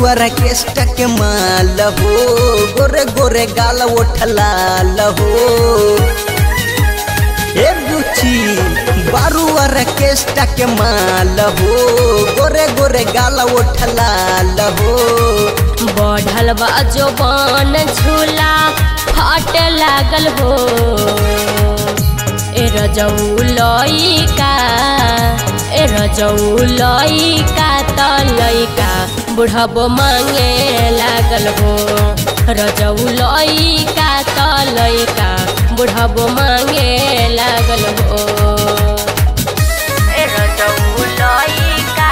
Orchestra के माल हो, गोरे गोरे गाल उठलाल हो। ए बुची बारू ऑर्केस्ट्रा के माल हो, गोरे गोरे गाल उठलाल हो। बढ़ल बा जोबान झूला फाटे लागल हो, ए रजऊ लइका, ए रजऊ लइका त लइका बुढ़बो मांगे लागल हो। रजऊ लइका त लइका बुढ़बो मांगे लागल हो। ए रजऊ लइका,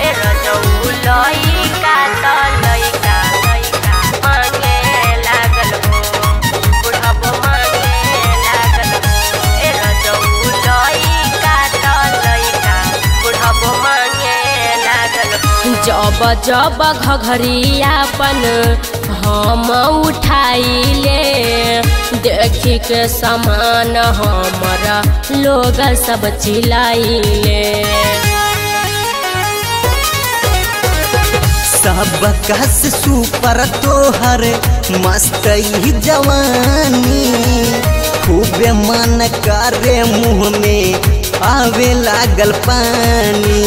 ए रजऊ लइका त लइका मांगे लागल हो, बुढ़बो मांगे लागल हो। ए रजऊ लइका त लइका बुढ़बो मांगे लागल हो। जब जब घघरियापन हम उठाइले, देखी के समान हमारा लोग सब चिल्लाइले। सब कस सुपर तोहर मस्त ही जवानी, खूबे मन करे मुँह में आवे लागल पानी।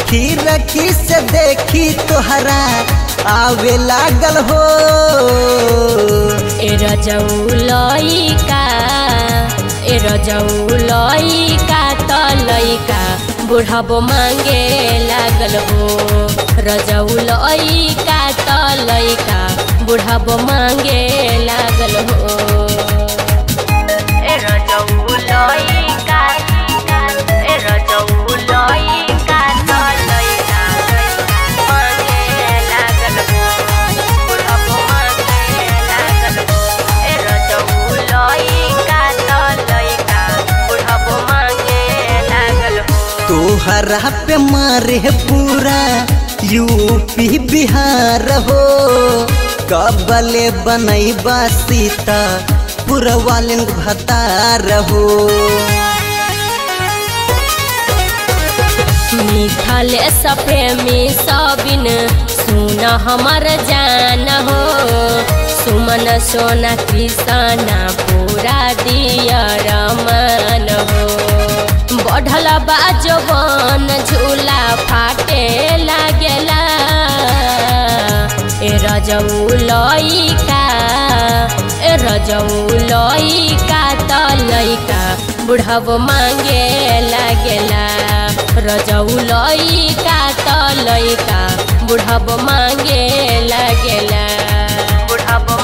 खीरकी से देखी तोहरा आवे लागल हो। ए रजऊ लइका, ए रजऊ लइका त लइका बुढ़बो मांगे लागल हो। रजऊ लइका त लइका बुढ़बो मांगे लागल हो। ए रजऊ लइका, ए रजऊ लइका त लइका मांगे लागल हो, बुढ़बो मांगे लागल हो। ए रजऊ लइका त लइका बुढ़बो मांगे लागल हो। तोहरा पे मारे पूरा यूपी बिहार हो, कबले बनैबा सीता पुरवालिन भतार हो। मिथल सप्रेमी सबिन सुन हमर जान हो, सुमन सोना कृष्णा पूरा दिया रमन हो। बढ़ल बा जोबान झूला फाटे लागेला, ए रजऊ लइका, ए रजऊ लइका त लइका बुढ़बो मांगे लागेला। रजऊ लइका त लइका बुढ़बो मांगे लागेला, बुढ़बो।